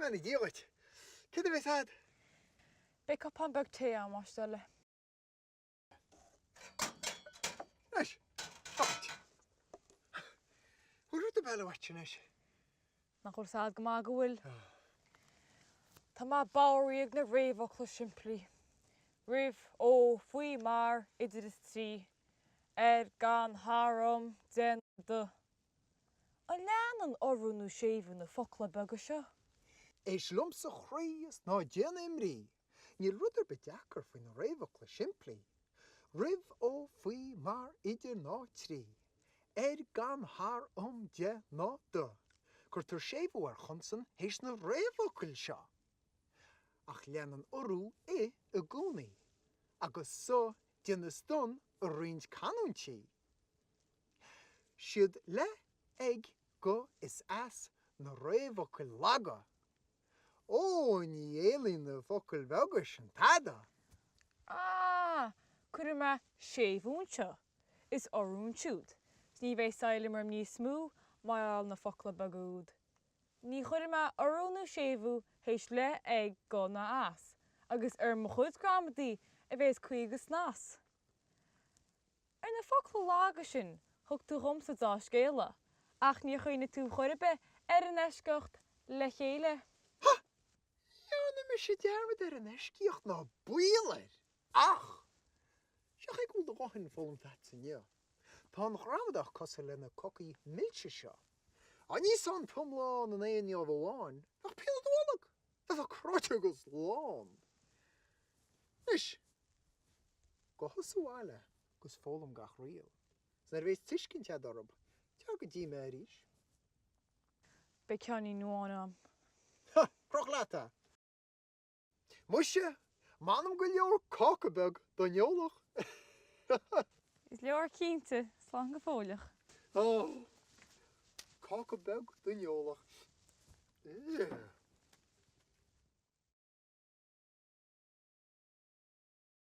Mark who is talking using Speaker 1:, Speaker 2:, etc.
Speaker 1: Beannaigh Dia dhuit. Céard a bheas a'd?
Speaker 2: Beidh cupán beag tae a'm, más do thoil é.
Speaker 1: Anois, seo dhuit. Bhfuil rud ar bith eile uait anois?
Speaker 2: Nach bhfuil 's a'd go maith go bhfuil. Tá mé bodhraithe ag na réamhfhocla simplí. Roimh, ó, faoi, mar, idir is trí, ar, gan, thar, um, de, do. An leanann urú nó séimhiú na focla beaga seo?
Speaker 1: Éist liomsa a chroí is ná déan imní, níl rud ar bith deacair faoi na réamhfhocla simplí. Roimh, ó, faoi, mar, idir ná trí, ar, gan, thar, um, de ná do. Cuirtear séimhiú ar chonsan théis na réamhfhocail seo. Ach leanann urú i i gcónaí, agus sa, den is don i roinnt canúintí. Siad le, ag, go is as na réamhfhocail laga. Ó, ní éalaíonn na focail bheaga sin tada!
Speaker 2: Ah! Cuirfidh mé séimhiú anseo is urú ansiúd 's ní bheidh saighleam orm níos mó mar gheall ar na focla beaga úd. Ní chuirfidh mé urú nó séimhiú théis le, ag, go ná as, agus ar mo chuid gramadaí a bheas caoi agus snas. Ar na focla laga sin thug tú dhomsa deá-scéala, ach níor chuimhnigh tú chor ar bith ar an eisceacht le chéile.
Speaker 1: Ha! Ní dhearna mise dearmad ar an eisceacht ná baol air, ach seo chuige go bhfuil do dhóthain foghlamtha agat inniu. Tá an ghramadach cosúil le na cácaí milse seo. Dá n-íosfá an t-iomlán in aon gheábh amháin, bheadh pian i do bholg, bheifeá cráite agus lán. Anois, Gabh thusa abhaile agus foghlaim gach riail. 'S nuair a bhéas tuiscint a'd orthub, tar go dtí mé arís.
Speaker 2: Beidh ceainnín amháin a'm.
Speaker 1: Ha! Croch leat é! Muise, m'anam gur leor cáca beag don eolach!
Speaker 2: Is leor cinnte, slán go fóilleach.
Speaker 1: Ó! Cáca beag don eolach. Ugh!